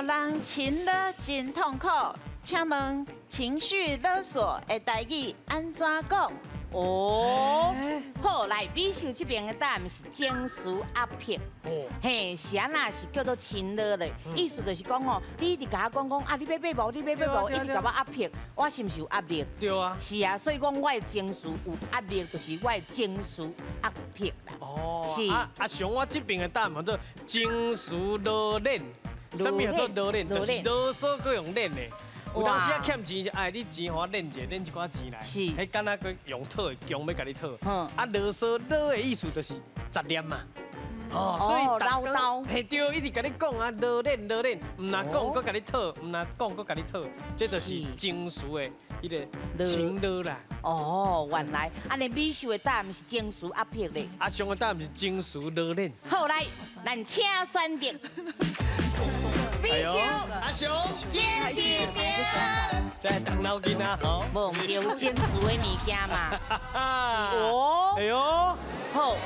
予人情勒真痛苦。請問情緒勒索的台語按怎講？哦，好，來，美秀這邊的答案是情緒壓迫。嘿，是按怎是叫做情勒咧？意思就是講吼，你一直共我講講啊，你欲買無？你欲買無？一直共我壓迫，我是毋是有壓力？對啊。是啊，所以講我的情緒有壓力，就是我的情緒壓迫啦。哦，是。啊，阿雄，我這邊的答案叫做情緒勒練。啥物叫做勒練？就是囉嗦閣用練的。有當時啊欠錢是哎，你錢予我練者，練一寡錢來，彼敢若閣用討的，強欲共你討。啊，囉嗦囉的意思就是雜念嘛。哦，所以嘮叨。嘿對，一直共你講啊，囉練囉練，毋若講閣共你討，毋若講閣共你討，這就是情緒的彼个情勒啦。哦，原來按呢美秀的答案是情緒壓迫咧。阿雄的答案是情緒勒練。好，來，咱請選擇。美秀，阿雄，冷一邊。這動腦筋啊，吼。無毋對，情緒的物件嘛。是哦。哎喲。好，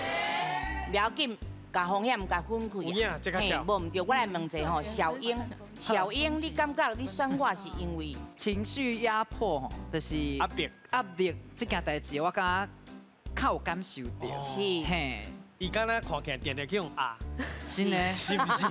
不要緊，共風險共分開。有影，這較巧。無毋對，我來問一下吼，小英，小英，你感覺你選我是因為情緒壓迫吼，就是壓迫，壓力這件代誌，我感覺較有感受著。是。嘿。伊敢若看起來定定去予壓，真的，是毋是？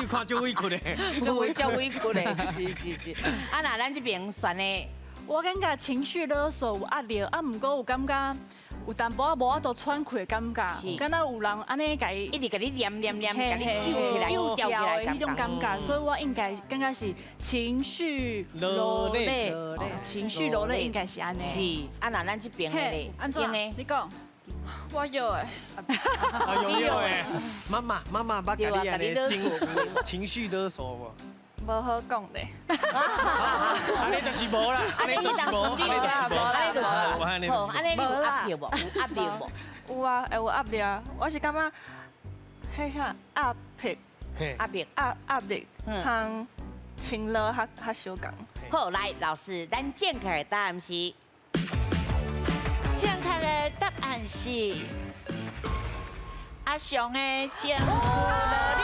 你看足委屈的，足委足委屈的，是是是。啊，若咱這邊選的，我感覺情緒勒索有壓力，啊，毋過有感覺有淡薄仔無法度喘氣的感覺，敢若有人按呢共伊一直共你念念念，共你揪起來、揪吊起來的彼種感覺，所以我應該感覺是情緒勒索，情緒勒索應該是按呢。是，啊，若咱這邊的咧，按怎？你講。我有欸，有有欸，媽媽媽媽，捌共你按呢情緒勒索無？無好講咧。按呢就是無啦，按呢就是無，按呢就是無，按呢就是無。好，按呢你有壓迫無？有壓力無？有啊，會有壓力啊。我是感覺，彼啥壓迫，壓迫，壓力，和情勒較較相仝。好，來，老師，咱正確的答案是。正確的答案是阿雄的情緒勒練。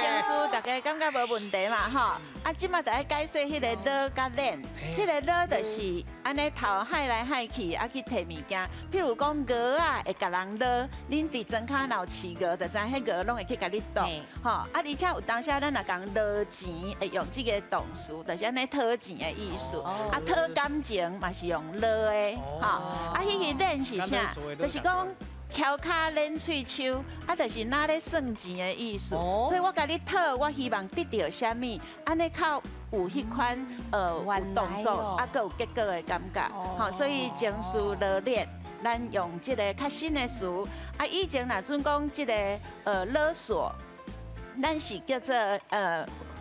情緒大家感覺無問題嘛吼？啊，這馬就愛解說彼个勒佮練，彼个勒就是按呢頭害來害去，啊去提物件。譬如講鵝仔會共人勒，恁佇莊跤若有飼鵝，就知彼鵝攏會去共你啄，吼。啊，而且有當時咱若講勒錢，會用這个動詞，就是按呢討錢的意思。啊，討感情嘛是用勒的，吼。啊，彼个練是啥？就是講蹺跤練喙鬚，啊，就是若咧算錢的意思。所以我共你討，我希望得著啥物，按呢較有彼款有動作，啊，閣有結果的感覺。吼，所以情緒勒練，咱用這个較新的詞。啊，以前若準講這个勒索，咱是叫做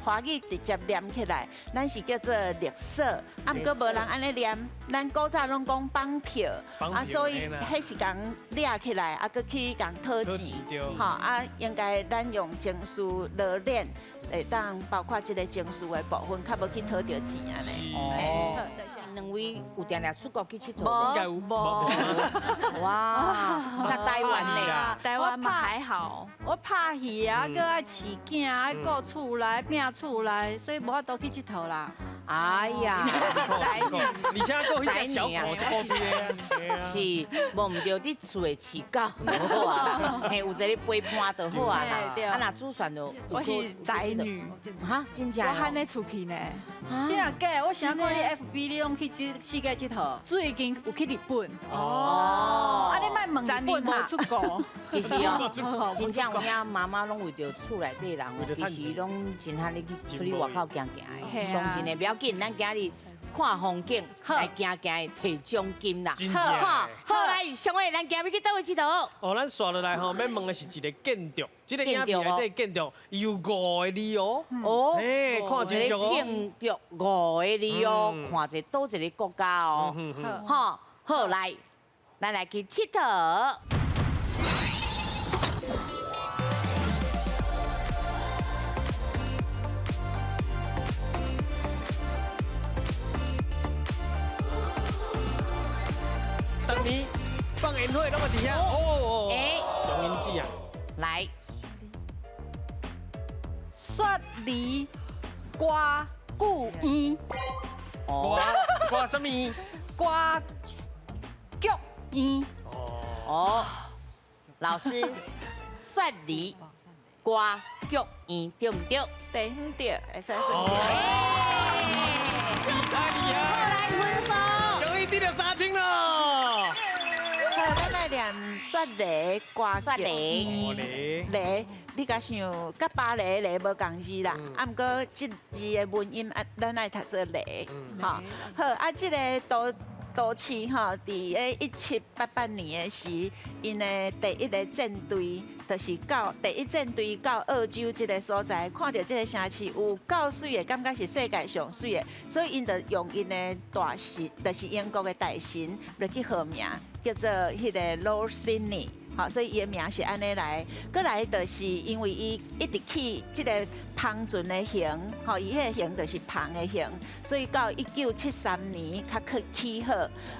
華語直接念起來，咱是叫做勒索，啊，毋過無人按呢念，咱古早攏講綁票，啊，所以彼是共掠起來，啊，閣去共討錢，吼，啊，應該咱用情緒勒練，會當包括這個情緒的部分，較無去討著錢按呢。哦，兩位有定定出國去𨑨迌？應該有。無。哇，那台灣呢？台灣嘛還好，我拍戲啊，閣愛飼囝，愛顧厝內，拚厝內，所以無法度去𨑨迌啦。哎呀，宅女，而且閣彼隻小狗足古錐的。是，無毋對，佇厝的飼狗就好啊啦，嘿，有一个陪伴就好啊啦。啊，若主選就我是宅女，哈，真正？我罕咧出去呢。真的假？我啥看你 FB 你攏去世界𨑨迌？最近有去日本。哦。啊，你莫問日本無出國。其實哦，真正有影媽媽攏為著厝內底人哦，其實攏真罕咧去出去外口行行的，講真的，不要緊，咱今日看風景，來行行提獎金啦。好，好來，上位，咱今日去佗位𨑨迌？哦，咱紲落來吼，欲問的是一個建築，這個影片內底建築有五个字哦。哦，嘿，看清楚哦。建築五个字哦，看者佗一個國家哦。好，好來，咱來去𨑨迌。當年放煙火攏嘛佇遐哦，欸，中英子啊，來，雪梨歌剧院。歌歌什么？歌剧院。哦，老师，雪梨歌剧院对毋对？对，对，会使算对。太厉害！来分数，终于得到3000了。好，咱来念雪梨歌剧院。梨，你共想，佮巴黎梨无仝字啦，啊，毋过这字的文音啊，咱爱读做梨，吼。好，啊，这个都市吼，伫咧1788年的时，𪜶的第一个战队，就是到第一战队到澳洲这个所在，看著这个城市有够媠的，感觉是世界上媠的，所以𪜶就用𪜶的大神，就是英国的大神来去号名，叫做彼个 Lord Sydney。好，所以伊的名是按呢来。阁来就是因为伊一直去这个帆船的型，吼，伊彼个型就是帆的型，所以到1973年较去起好。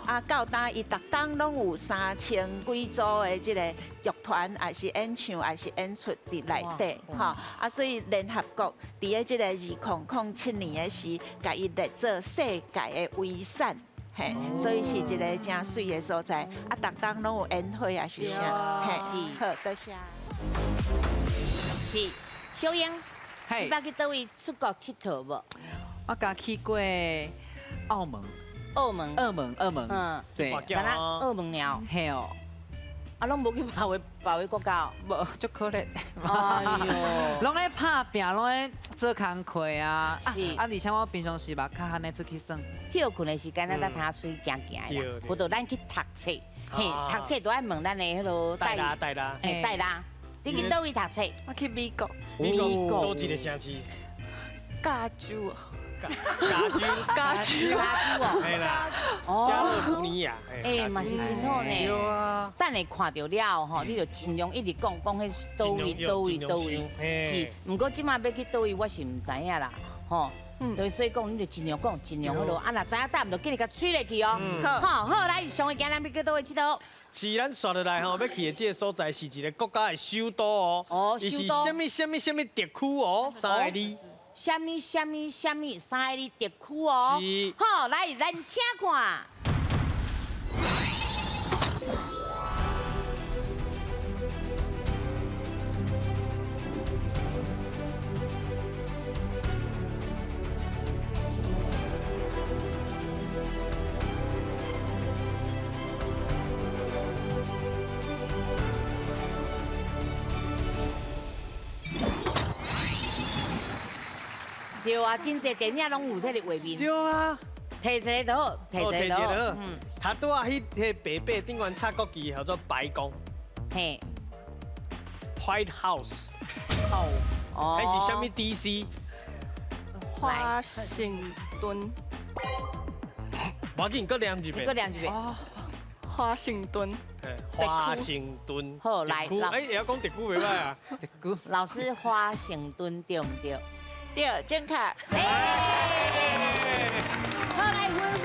啊，到今伊逐冬拢有3000几组的这个乐团，也是演唱，也是演出伫内底，吼。啊，所以联合国伫咧这个2007年的时，共伊列做世界的遗产。嘿，所以是一个真媠的所在，啊，逐冬拢有烟火也是啥，嘿，好，多谢。是，小英，你捌去佗位出国𨑨迌无？我敢去过澳门。澳门。澳门，澳门。嗯，对。敢若澳门尔。嘿哦。啊，拢无去别个国家。无，足可怜。哎哟，拢咧拍拚，拢咧做工课啊。是。啊，而且我平常时嘛较罕咧出去耍。歇睏的时间，咱才通出去行行的啦。无就咱去读册，嘿，读册都爱问咱的彼啰戴啦戴啦，嘿，戴啦。你去佗位读册？我去美国。美国佗一个城市？加州。加州，加州，加州哦，对啦，加勒福尼亚，哎，嘛是真好呢。对啊，等下看著了吼，你就尽量一直讲讲彼佗位佗位佗位，是。毋过这马欲去佗位，我是毋知影啦，吼。对，所以讲你就尽量讲，尽量彼啰。啊，若知影答毋著，紧来共催落去哦。好，好，来，上个今咱欲去佗位𨑨迌？是咱煞落来吼，欲去的这个所在是一个国家的首都哦。哦，伊是啥物啥物啥物特区哦，三个字。啥物啥物啥物三个字特区哦。是。好，来，咱请看。对啊，真济电影拢有这个画面。对啊，提一个就好，提一个就好。嗯，他拄仔彼个白白顶悬插国旗，叫做白宫。嘿，White House。哦。彼是啥物 DC？华盛顿。无要紧，阁念一遍。阁念一遍。华盛顿。华盛顿。好，来，哎，会晓讲特区袂䆀啊？特区。老师，华盛顿对毋对？对，正确。好，来分数。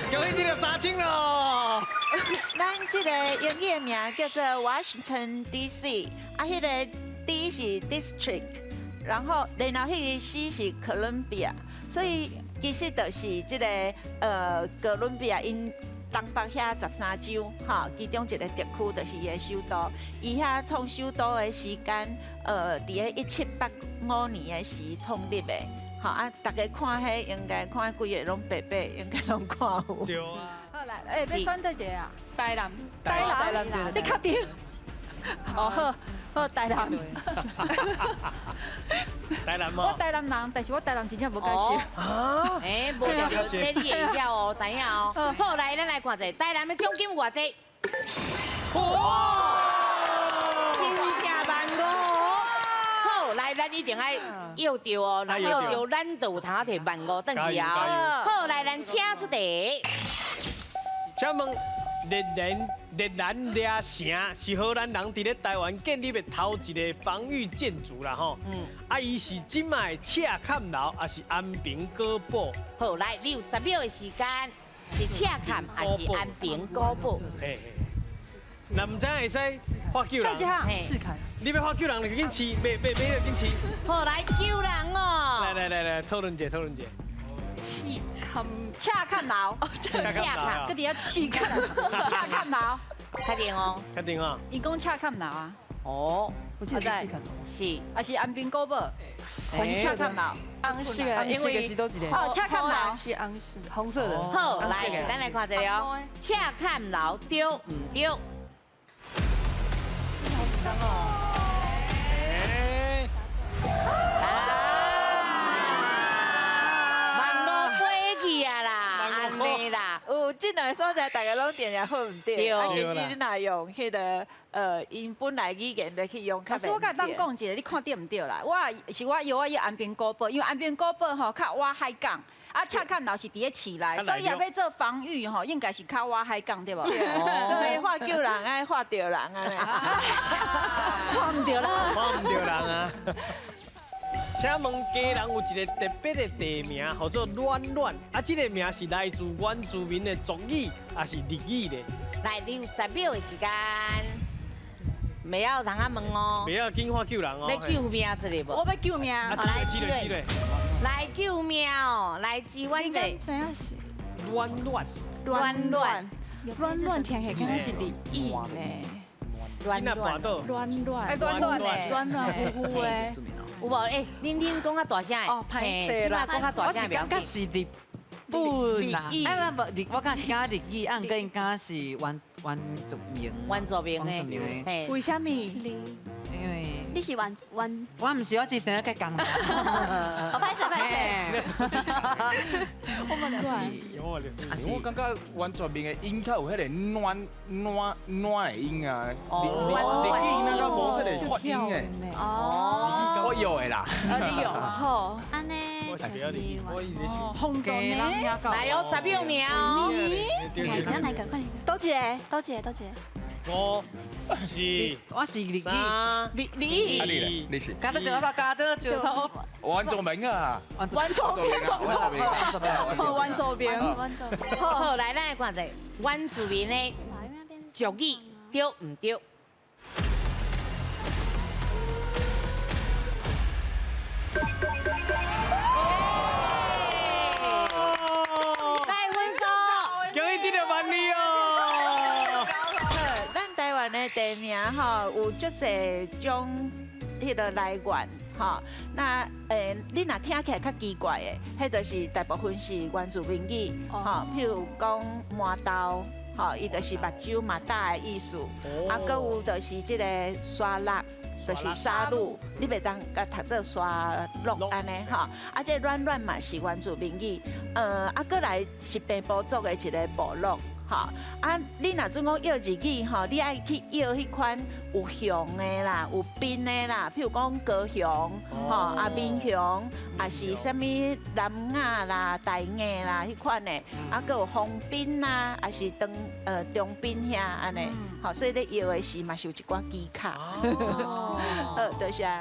恭喜你著3000咯。咱这个英语的名叫做 Washington D.C.，啊，彼个 D 是 District，然后彼个 C 是 Columbia，所以其实就是这个哥伦比亚𪜶东北遐13州，吼，其中一个特区就是伊的首都。伊遐创首都的时间，伫咧1785年的时创立的，吼啊，大家看彼应该看规个拢白白，应该拢看有。对啊。好来，欸，欲选佗一个啊？台南。台南，你确定？哦，好，好，台南。台南吗？我台南人，但是我台南真正无介绍。啊？欸，无对，这你会晓哦，知影哦。好，来，咱来看者，台南的奖金有偌济？哇！真正万五。好，来，咱一定爱要著哦，若要著，咱就有通摕15,000转去啊。好，来，咱请出题。请问，热兰遮城是荷兰人伫咧台湾建立的头一个防御建筑啦吼。嗯。啊，伊是这摆赤崁楼，抑是安平古堡？好，来，你有10秒的时间，是赤崁还是安平古堡？嘿嘿。若毋知會使喝救人，這項嘿，你欲喝救人，就緊飼，買買買就緊飼。好，來救人哦。來來來來，討論者討論者。刺坎，恰看老，恰坎閣佇遐刺坎，恰看老，確定哦。確定哦。伊講赤崁樓啊，哦，我記得是是，還是安平古堡，還是赤崁樓？紅色的，因為是倒一個？哦，赤崁樓是紅色，紅色的。好，來，咱來看一下哦。赤崁樓對毋對？啊，万五飞去啊啦，按呢啦。有這兩個所在，大家攏定定好毋對。啊，其實你若用彼個𪜶本來語言來去用，較可是我共當講一個，你看對毋對啦？我是我搖我去安平古堡，因為安平古堡吼較倚海港，啊赤崁樓是佇咧市內，所以若欲做防禦吼，應該是較倚海港對無？所以喝救人愛喝著人啊，看毋著啦，看毋著人啊。請問基隆有一個特別的地名，號做暖暖，啊，這個名是來自原住民的族語，還是日語咧？來，你有10秒的時間，袂曉通啊問哦。袂曉緊喝救人哦。欲救命一下無？我欲救命。啊，來救來來救命哦！來支援者。暖暖。暖暖。暖暖聽起來敢若是日語呢。暖暖。暖暖。暖暖的。暖暖乎乎的。有無？欸，恁講較大聲的。哦，歹勢啦，講較大聲。我是感覺是日本啦，哎不不，我感覺是感覺日語，啊，毋過𪜶感覺是原住民。原住民的。為啥物？因為你是原原，我毋是，我之前咧講。哦，歹勢歹勢。我們是，我感覺原住民的音較有彼個暖暖暖的音啊，日語那個無這個發音的。哦，我有的啦。啊，你有好。按呢，紅豆呢？來哦，10秒爾哦。來，來，快點。多謝，多謝，多謝。五、四、我是日語，日語，啊你咧？你是？加得石頭，加得石頭。原住民啊，原住民，原住民，原住民。好，來，咱來看者原住民的族語對毋對？來分數，恭喜得到萬里哦！咱台灣的地名吼，有足濟種彼個來源吼。那你若聽起來較奇怪的，彼就是大部分是原住民語吼。譬如講麻豆吼，伊就是目睭麻大的意思。啊，閣有就是這個沙鹿，就是沙鹿，你袂當共讀做沙鹿按呢吼。啊，這暖暖嘛是原住民語。啊，閣來是平埔族的一個部落。吼，啊，你若準講臆日語吼，你愛去臆彼款有熊的啦，有濱的啦，譬如講高雄，吼，啊民雄，啊是啥物南雅啦、大雅啦，彼款的，啊，閣有豐濱啦，啊是長濱遐按呢，吼，所以咧臆的時嘛是有一寡技巧。好，多謝。